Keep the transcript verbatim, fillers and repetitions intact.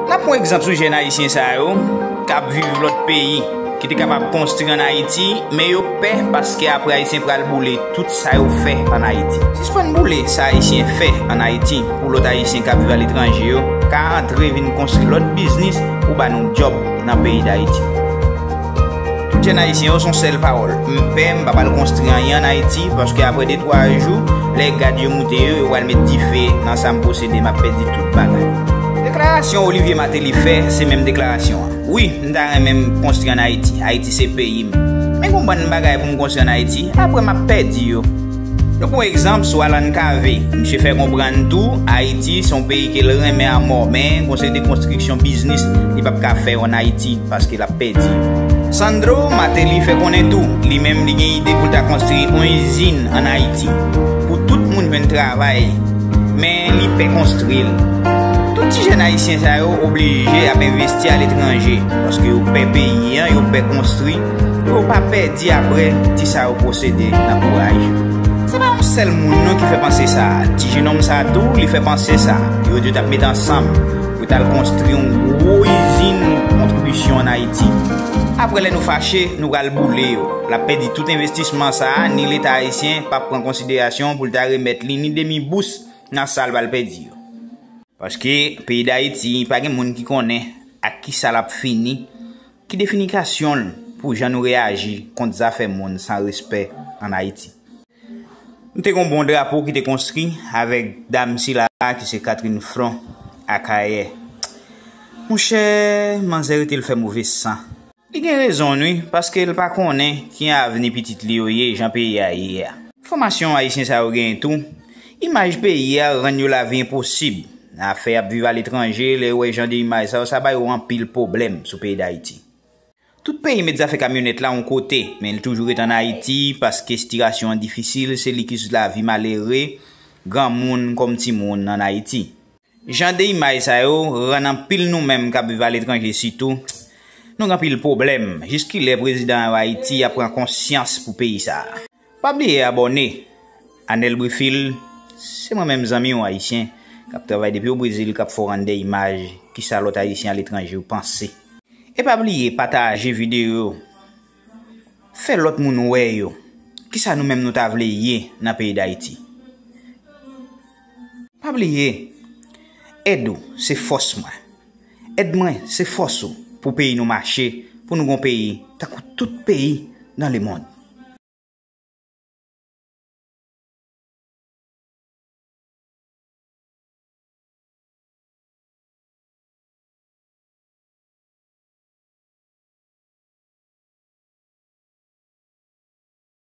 N ap pran egzanp sou jèn ayisyen sa yo k ap viv lòt peyi, ki te kapab konstwi ann Ayiti, men yo pè paske apre Ayisyen pral boule tout sa yo fè ann Ayiti. Sispann boule sa Ayisyen fè ann Ayiti pou lòt Ayisyen k ap viv aletranje yo ka antre vin konstwi lòt biznis pou ba nou djòb nan peyi Dayiti. Tout jèn ayisyen yo, se yon sèl pawòl: m pè, m pa pral konstwi anyen ann Ayiti, paske apre de twa jou, lè gad yo moute yo, yo pral met dife nan sa m posede, m ap pèdi tout bagay. Deklarasyon Olivier Martelly fè, se menm deklarasyon an. Wi, m ta renmen m konstwi ann Ayiti. Ayiti se peyi m. Men gon bann bagay pou m konstwi ann Ayiti, apre m ap pèdi yo. Nou pran egzanp sou Alan Cavé. Misye fè konprann tou, Ayiti se yon peyi ke l renmen anmò, men gon seri de konstriksyon biznis li p ap ka fè yo ann Ayiti, paske l ap pèdi yo. Sandro Martelly fè konnen tou, li menm li gen ide pou l ta konstwi yon izin ann Ayiti, pou tout moun jwenn travay, men li pè konstwi l. Tout ti jèn ayisyen sa yo oblije ap envesti aletranje, paske yo pè peyi an, yo pè konstwi, pou yo pa pèdi apre ti sa yo posede nan kouraj. Se pa yon sèl moun non ki fè panse sa. Ti jenòm sa tou, li fè panse sa. Yo di yo t ap met ansanm pou yo t al konstwi yon gwo izin konstribisyon ann Ayiti. Apre, lè nou fache, nou pral boule yo. L ap pèdi tout envestisman sa a, ni Leta ayisyen p ap pran konsiderasyon pou l ta remèt li ni demi bous nan sa l pral pèdi yo. Paske peyi Dayiti, pa gen moun ki konnen ak kisa l ap fini, ki definikasyon l pou jan nou reyaji kont zafè moun san respè ann Ayiti. Nou te gen yon bon drapo ki te konstwi avèk dam sila a ki se Catherine Flon Akayè. Monchè, manzè rete l fè move san. Li gen rezon l wi, paske l pa konnen ki avni pitit li yo ye, jan peyi a ye a. Fòmasyon ayisyen sa yo genyen tou, imaj peyi a rann yo lavi enposib. Afè y ap viv aletranje, lè yo wè jan de imaj sa yo, sa ba yo anpil pwoblèm sou peyi Dayiti. Tout peyi met zafè kamyonèt la yon kote, men li toujou ret ann Ayiti, paske sitiyasyon an difisil, se li ki sous lavi malere, granmoun kòm timoun ann Ayiti. Jan de imaj sa yo rann anpil nou menm k ap viv aletranje sitou, nou gen anpil pwoblèm. Jiskilè prezidan Ayiti ap pran konsyans pou peyi sa a? Pa bliye abòne. Anel Brifil, se mwen menm, zanmi w ayisyen k ap travay depi o Brezil, k ap fè w rann de imaj kisa lòt ayisyen aletranje yo panse. E pa bliye pataje videyo yo. Fè lòt moun wè yo. Kisa nou menm nou ta vle ye nan peyi Dayiti? Pa bliye, èd ou se fòs mwen. Èd mwen se fòs ou pou peyi nou mache, pou nou gon peyi tankou tout peyi nan lemonn.